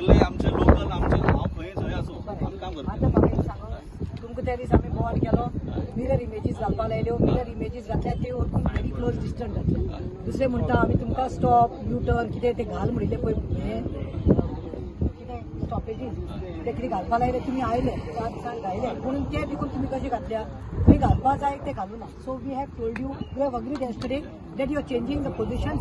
सगळे आमचे लोकल आमचे हांव खंय जंय आसूं आमी काम करता. आतां म्हाका एक सांगो, तुमकां त्या दीस आमी बोवाळ केलो, मिरर इमेजीस घालपाक लायल्यो, मिरर इमेजीस घातल्या त्यो व्हेरी क्लोज डिस्टन्स घातल्या. दुसरें म्हणटा आमी तुमकां स्टॉप यू टर्न कितें तें घाल म्हणिल्लें पळय, हें कितें स्टॉपेजीस ते कितें घालपाक लायले, तुमी आयले 4 दिसान घायले, पूण ते देखून तुमी कशें घातल्या, खंय घालपा जाय ते घालूं ना. So we have told you, we have agreed yesterday that you are changing the position.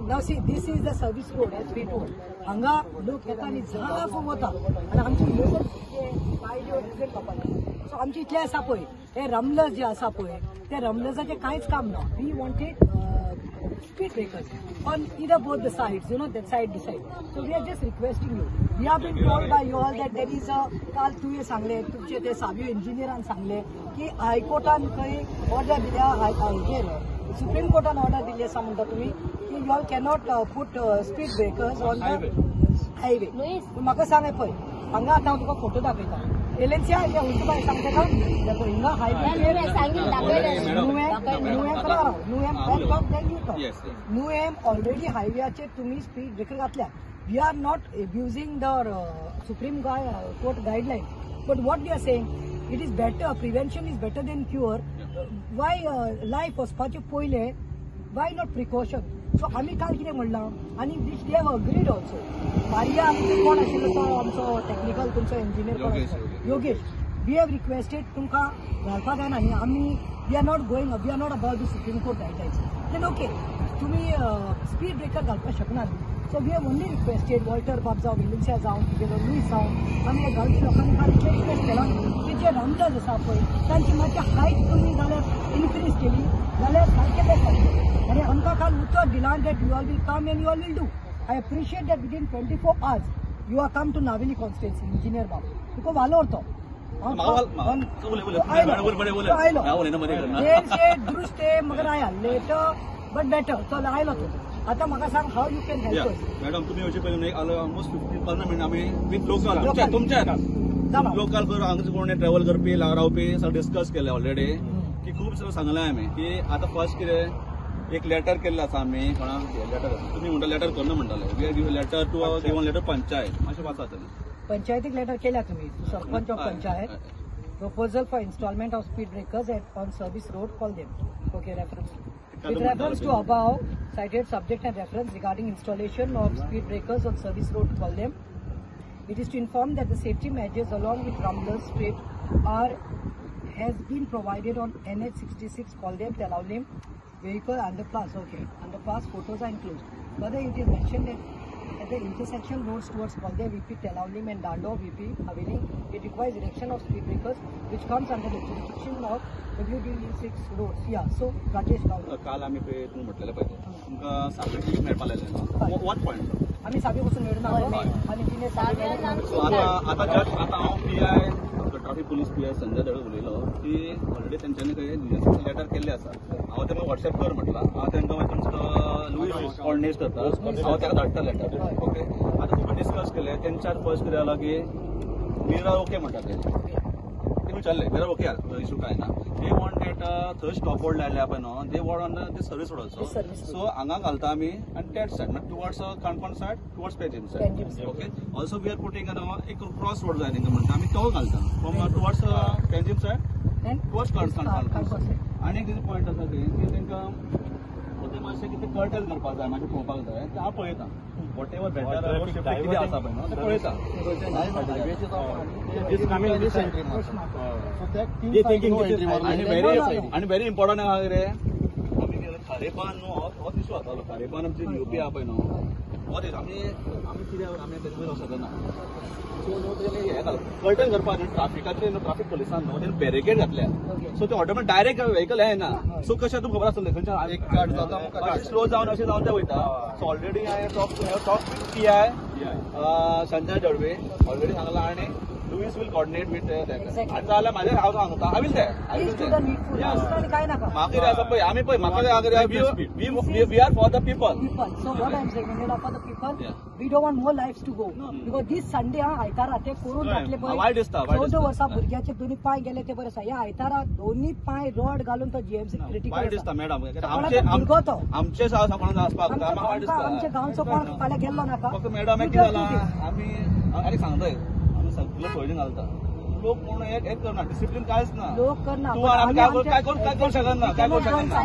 Now see, this is the service road as we told. हांगा लोक येता आनी जाफ वता आनी आमचे लोकल पायल्यो एक्सिडेंट जावपाचे. सो आमचे इतलें आसा पळय, हे रमलस जे आसा पळय त्या रमलसाचें कांयच काम ना. We wanted speed breakers on either both the sides, you know, that side, this side. So we are just requesting you. We have been told by you all that there is a, काल तुवें सांगलें, तुमचे ते सावयो इंजिनियरान सांगलें की हायकोर्टान खंय order दिल्या, हेजेर सुप्रीम कोर्टान ऑर्डर दिल्ली आसा म्हणटा तुमी की you all cannot put speed breakers on the highway. पूण म्हाका सांग पळय, हांगा आतां हांव तुका फोटो दाखयता, एलएनसी बाय सांगता का हिंगा हायवे नुएम ऑलरेडी हायव्याचेर तुम्ही स्पीड ब्रेकर घातल्या. We are not abusing the supreme court guideline, but what we are saying, it is better, prevention is better than cure. Why life वचपाचे पयले, why not precaution. सो आमी काल कितें म्हणलां आनी which they have agreed also. Maria आमचो कोण आशिल्लो तो आमचो टॅक्निकल तुमचो इंजिनियर कोण, योगेश, we have requested तुमकां घालपा जायना न्ही, आमी we are not going, we are not about the supreme court guidelines. Then okay, तुमी स्पीड ब्रेकर घालपाक शकना. So we have only requested Walter बाब जावं, विलियम्सिया जावं, तुगेलो लुईस जावं, आमी ह्या गांवच्या लोकांनी काल इतलें रिक्वेस्ट केलां की जे रमलस आसा पळय तांची मातशी हायट तुमी जाल्यार इनक्रीज केली जाल्यार सारकें बेस्ट जातलें. आनी आमकां काल उतर दिलां that you all will come and you all will do. I appreciate that within 24 hours you are come to Navelim constituency. Engineer बाब तुका वालोर तो आयलो दुरुस्त मगर आया लेटर बट बेटर. चल आयलो तूं, आतां म्हाका सांग how you can help us. Madam तुमी येवचे पयलीं ऑलमोस्ट 15 मिनटां आमी विथ लोकल तुमच्या लोकल हांगा कोण ट्रॅव्हल करपी रावपी सगळें डिस्कस केलें ऑलरेडी की खूब सगळें सांगलें आमी की आतां फर्स्ट कितें एक लेटर केल्लें आसा आमी कोणाक लेटर तुमी म्हणटा लेटर करना म्हणटाले, we give letter to given letter panchayat मातशें वाचात. पंचायतीक लेटर केल्या तुमी, sarpanch of panchayat, proposal for installment of speed breakers at on service road Colem. Okay, reference with reference to above cited subject and reference regarding installation of speed breakers on service road Colem. It is to inform that the safety measures along with rumblers strip are has been provided on NH66 Colem Telaulim vehicle underpass. Okay, underpass photos are enclosed. Further, it is mentioned that at the intersection roads towards Colem, VP Telaulim and Dando VP Haveli, it requires erection of speed breakers which comes under the jurisdiction of WDE6 roads. Yeah, so Rajesh Gawde. काल आमी पळय तूं म्हटलेलें पळय तुमकां सावय मेळपा लायलें, what point आमी सावी पसून मेळून आनी तिणें आतां जस्ट आतां हांव PI traffic police PI Sanjay Dhadke उलयलो की ऑलरेडी तेंच्यांनी खंय लेटर केल्लें आसा. हांव तेका वॉट्सएप कर म्हटलां, हांव तेंकां मागीर तुमचो लुईस कॉर्डिनेट करता, हांव तेका धाडटा लेटर. ओके, आतां तुमकां डिस्कस केलें तेंच्यात फर्स्ट कितें जालां की मिरर ओके म्हणटा ते विचारलें मिरर ओके इशू कांय ना. They want that थंय स्टॉप बोर्ड लायल्या पळय न्हू, they want on the service road also. So हांगा घालता आमी आनी that side म्हणल्यार towards Canacona side, towards Panjim side. Okay, also we are putting एक क्रॉस रोड जाय तेंकां म्हणटा आमी तो घालता from towards Panjim side towards Canacona side. आनी एक पॉयंट आसा की तेंकां ते मातशें कितें कर्टल करपाक जाय, मातशें पळोवपाक जाय, तें हांव पळयता. What ever better कितें आसा पळय न्हू तें पळयता. आनी व्हेरी इम्पॉर्टंट आहा कितें आमी खारेपान न्हू होच इशू जातालो. खारेपान आमची युपी आहा पळय न्हू होच आमी आमी कितें आमी तेजे वयर वचना. सो न्हू तेणी हें घातलें कर्टन करपाक न्हू ट्राफिकाचेर न्हू ट्राफीक पुलिसान न्हू तेणी बॅरिकेड घातल्या. सो ते ऑटोमॅटिक डायरेक्ट व्हेकल येना. सो कशें तुमकां खबर आसतलें खंयच्यान स्लो जावन अशें जावन ते वयता. सो ऑलरेडी हांवें talk with PI Sanjay Jadve already सांगलां आनी Luis will coordinate with. आतां जाल्यार म्हाजें हांव सांगता, I will that. Please do the needful. दुसरें कांय नाका. म्हाका कितें आसा पळय, आमी पळय म्हाका we are for the people. So what I am saying, we are for the people. We don't want more life to go because this Sunday हा आयतारा ते करून घातले पळय, वायट दिसता. 14 वर्सां भुरग्याचे दोन्ही पांय गेले ते बरें आसा. ह्या आयतारा दोन्ही पांय रॉड घालून तो जीएमसी क्रिटिकल वायट दिसता मॅडम. भुरगो तो आमचे आसपाक आमच्या गांवचो कोण फाल्यां गेल्लो नाका. फक्त मॅडम कितें जाला, आमी आनी सांगताय आमी सगळे सोयरीं घालता, लोक कोण एक करना, डिसिप्लीन कांयच ना. लोक करना, तूं आमी काय करूं शकना, काय करूं शकना.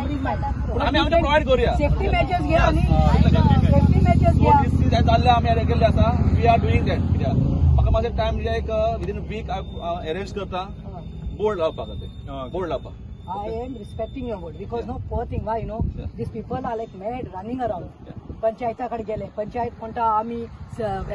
पूण आमी आमचे प्रोवायड करूया, सेफ्टी मेजर्स घे आनी सेफ्टी मेजर्स घे. जाल्ले आमी केल्ले आसा, we are doing that. कित्याक म्हाका मातशें टायम एक विदीन वीक अरेंज करता बोर्ड लावपाक, बोर्ड लावपाक. I am respecting your word because no poor thing why you know these people are like mad running around. पंचायता कडे गेले, पंचायत म्हणटा आमी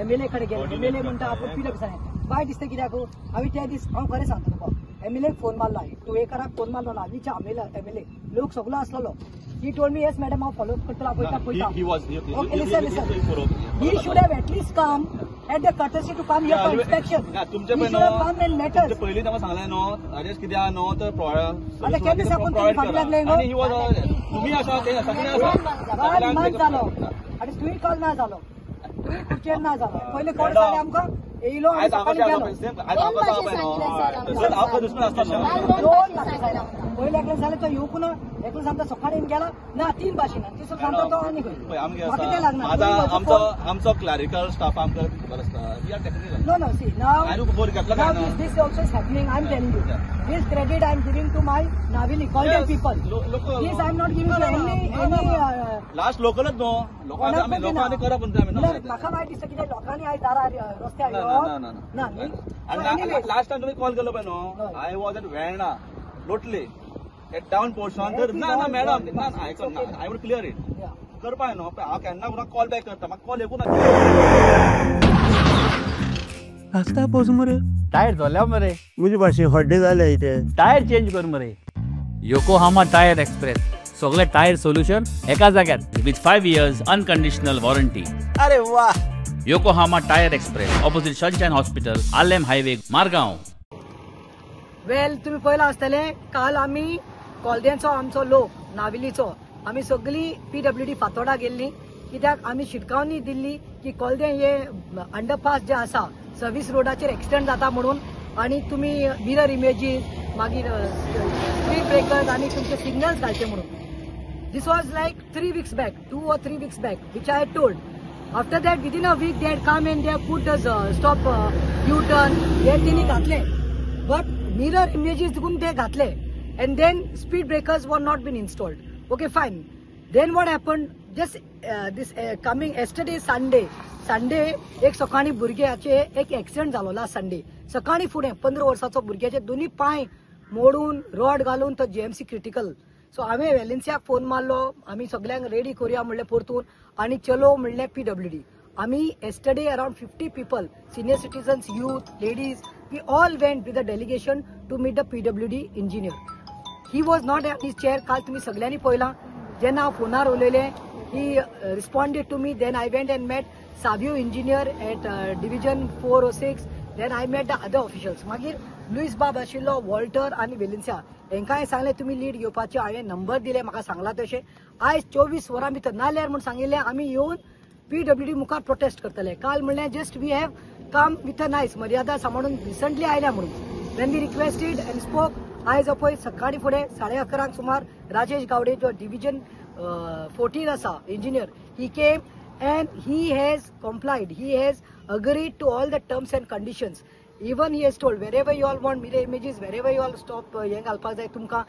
एमएलए कडे गेले, एमएलए म्हणटा आपूण पील ऑफिसर. वायट दिसता कित्याक हांवें त्या दीस हांव खरें सांगता तुका, एमएलए फोन मारलो, हांवें तुवेकराक फोन मारलो, नावीच्या एमएलए लोक सगलो आसलेलो. He told me yes madam हांव फॉलो करतलो, पळयता पळयता. Okay listen listen, he should have at least come at the courtesy to come here for inspection. तुमचे पयलीं ताका सांगलें न्हू राजेश कितें आहा न्हू तर आतां केन्ना साकून तुमी फाटीं लागले न्हू, तुमी आसा ते सगळे आसा. मंथ जालो आनी तुवें कॉल ना जालो, तुवें खुर्चेर ना जालो. पयलें कोण जालें आमकां येयलो आनी सकाळीं गेलो. दोन भाशेन पयलें एकलें जालें तो येवंक ना, एकलो सांगता सकाळीं गेला ना, तीन भाशेन, तिसरो सांगता तो आनी खंय. म्हाका तें लागना. आमचो क्लरिकल स्टाफ आमकां खबर आसता. No no see now this also is happening. I am telling you this credit I am giving to my Navelim Colden people. This I am not giving to any last लोकलच न्हू, लोकांनी करप. म्हाका वायट दिसता कित्याक लोकांनी आयज दारार रस्त्यार येवप ना. न्ही, लास्ट टायम तुमी कॉल केलो पळय न्हू, I was at Verna Loutolim at down portion. तर ना ना मॅडम ना, आयकून I would clear it करपा न्हू. हांव केन्ना कोणाक कॉल बॅक करता, म्हाका कॉल येवूं ना. आसता पावस मरे, टायर जाल्या मरे, म्हजे भाशेन हड्डे जाले इथे, टायर चेंज कर मरे. योकोहामा टायर एक्सप्रेस, सगळे टायर सोल्युशन एका जाग्यार विथ 5 years unconditional warranty. अरे वा. Yokohama tyre express, opposite Sunshine hospital, Arlem highway, Margao. Well तुमी पळयलां आसतलें, काल आमी कोलदेंचो आमचो लोक नावेलीचो आमी सगळी पीडब्ल्यूडी फातोडा गेल्ली, कित्याक आमी शिटकावणी दिल्ली की कोलदें हे अंडरपास जे आसा सर्वीस रोडाचेर एक्सटेंड जाता म्हणून, आनी तुमी मिरर इमेजीस मागीर स्पीड ब्रेकर्स आनी तुमचे सिग्नल्स घालचे म्हणून. This was like 3 weeks back, 2 or 3 weeks back, which I had told. After that within a week they had come and they put the stop U turn हे तेणी घातले, but mirror images देखून ते घातले, and then speed breakers were not been installed. Okay fine. Then what happened, just this coming yesterday Sunday, Sunday एक सकाळीं भुरग्याचे एक एक्सिडंट जालो लास्ट संडे सकाळीं फुडें 15 वर्साचो भुरग्याचे दोन्ही पांय मोडून रॉड घालून तो जीएमसी क्रिटिकल. सो हांवें वेलेन्सियाक फोन मारलो, आमी सगल्यांक रेडी करुया म्हणलें परतून, आनी चलो म्हणलें पीडब्ल्यूडी. आमी yesterday around 50 people, senior citizens, youth, ladies, we all went with a delegation to meet the PWD engineer. He was not at his chair. काल तुमी सगल्यांनी पळयलां, जेन्ना हांव फोनार उलयलें he responded to me. Then I went and met Savio engineer at division 406. Then I met the other officials. मागीर Luis बाब आशिल्लो, वॉल्टर आनी वेलेन्सिया, हेंकां हांवें सांगलें तुमी लीड घेवपाची. हांवें नंबर दिले, म्हाका सांगला तशें आयज 24 वरां भितर नाल्यार म्हूण सांगिल्लें आमी येवन पीडब्ल्यूडी मुखार प्रोटेस्ट करतले. काल म्हणलें just we have come with a nice मर्यादा सांबाळून रिसंटली आयल्या म्हणून. Then we requested and spoke. आयज पळय सकाळीं फुडें 11:30 सुमार राजेश गावडे जो डिविजन 14 आसा engineer, he came and he has complied, he has agreed to all the terms and conditions. Even he has told wherever you all want mirror images, wherever you all stop हें घालपाक जाय तुमकां,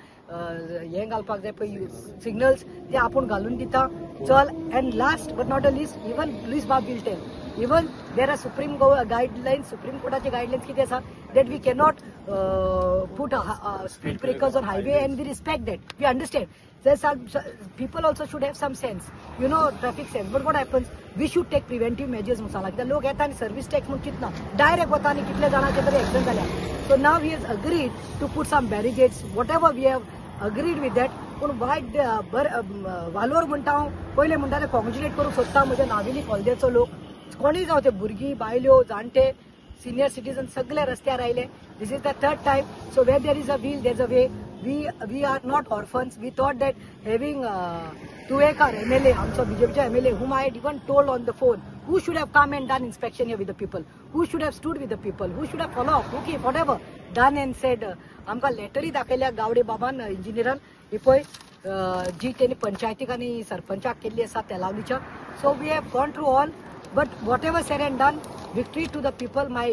हें घालपाक जाय पळय signals ते आपूण घालून दिता. चल. And last but not the least, even Luis Bab will tell, even there are supreme guidelines, supreme कोर्टाचे गायडलायन्स कितें आसा that we cannot put speed breakers on highway, and we respect that, we understand. There are people also should have some sense, you know, traffic sense. But what happens, we should take preventive measures म्हणून सांगला. कित्याक लोक येता आनी service tax म्हणून चिंतना direct वता आनी कितले जाणांचे तरी एक्सिडंट जाल्या. So now he has agreed to put some barricades, whatever we have agreed with that. पूण वायट बरें वालोर म्हणटा हांव, पयलें म्हणटा ते कॉंग्रेच्युलेट करूंक सोदता म्हज्या नावेली कॉलेजाचो लोक, कोणूय जावं ते भुरगीं, बायल्यो, जाणटे, सिनियर सिटीजन सगळे रस्त्यार आयले. This is the third time. So where there is a will there is a way. We are not orphans. We thought that having Tuekar MLA, आमचो बीजेपीचा MLA, whom I had even told on the phone, who should have come and done inspection here with the people, who should have stood with the people, who should have follow up, okay, whatever, done and said, आमकां लेटरूय दाखयल्या गावडे बाबान इंजिनियरान ही पळय जी तेणी पंचायतीक आनी सरपंचाक केल्ली आसा तेलावलीच्या. So we have gone through all, but whatever said and done, victory to the people. My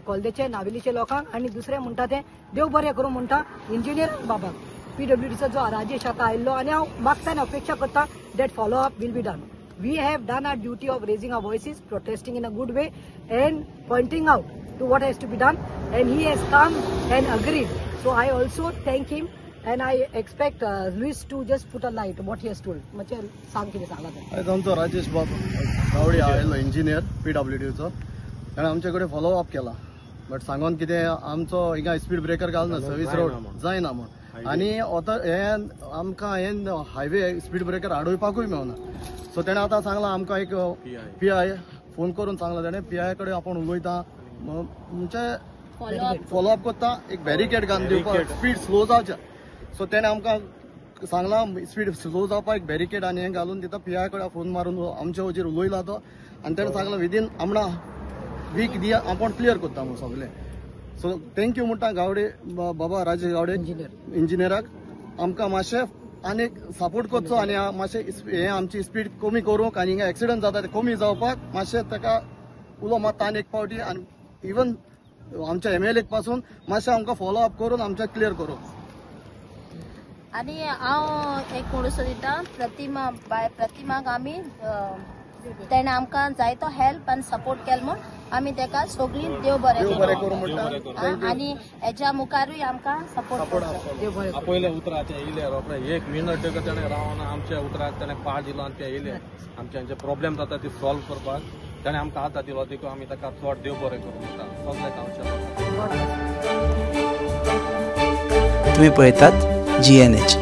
कोलदेचे नावेलीचे लोकांक. आनी दुसरें म्हणटा तें देव बरें करूं म्हणटा इंजिनियर बाबाक, पीडब्ल्यूडीचो जो राजेश आतां आयिल्लो, आनी हांव मागता आनी अपेक्षा करता that follow up will be done. We have done our duty of raising our voices, protesting in a good way and pointing out to what has to be done, and he has come and agreed. So I also thank him and I expect Luis to just put a light what he has told. मातशें सांग कितें सांगलां तें. आयज आमचो राजेश बाब गावडे आयलो engineer पीडब्ल्यूडीचो, ताणें आमचे कडेन फॉलो अप केला, बट सांगोन कितें आमचो हिंगा स्पीड ब्रेकर घालना, सर्वीस रोड जायना म्हूण, आनी आतां हें आमकां हें हायवे स्पीड ब्रेकर आडोवपाकूय मेळना. सो तेणें आतां सांगलां आमकां एक पी I phone करून सांगलां तेणें, पी I कडेन आपूण उलयता म्हणजे फॉलो अप करता, एक बॅरिकेड घालून दिवपाक स्पीड स्लो जावचें. सो तेणें आमकां सांगलां स्पीड स्लो जावपाक एक बॅरिकेड आनी हें घालून दिता. पी I कडेन फोन मारून आमच्या वचीर उलयला तो, आनी तेणें सांगलां विदीन आमणां वीक दिया आपूण क्लियर करता म्हूण सगळें. सो thank you म्हणटा गावडे बाबा राजेश गावडे इंजिनियराक, आमकां मातशें आनी सपोर्ट करचो आनी मातशें हें आमची स्पीड कमी करूंक आनी हिंगा एक्सिडंट जाता ते कमी जावपाक मातशें ताका उलो मारता आनी एक फावटी, आनी इवन आमच्या एम एल एक पासून मातशें आमकां फॉलो अप करून आमचें क्लियर करूंक. आनी हांव एक म्हणू सोदिता प्रतिमा बाय प्रतिमाक आमी तेणें आमकां जायतो हेल्प आनी सपोर्ट केलो म्हूण आमी तेका सगळीं देव बरें करूं म्हणटा, आनी हेज्या मुखारूय आमकां सपोर्ट करचो. पयले उतराचे येयले रोखडे एक मिनट तेणें रावन आमच्या उतराक तेणें पाळ दिलो आनी ते येयले आमचे जे प्रॉब्लेम जाता ते सॉल्व करपाक तेणें आमकां आतां दिलो, देखून आमी ताका चड देव बरें करूं म्हणटा सगळे गांवच्या लोकांक. तुम्ही पळयतात GNH.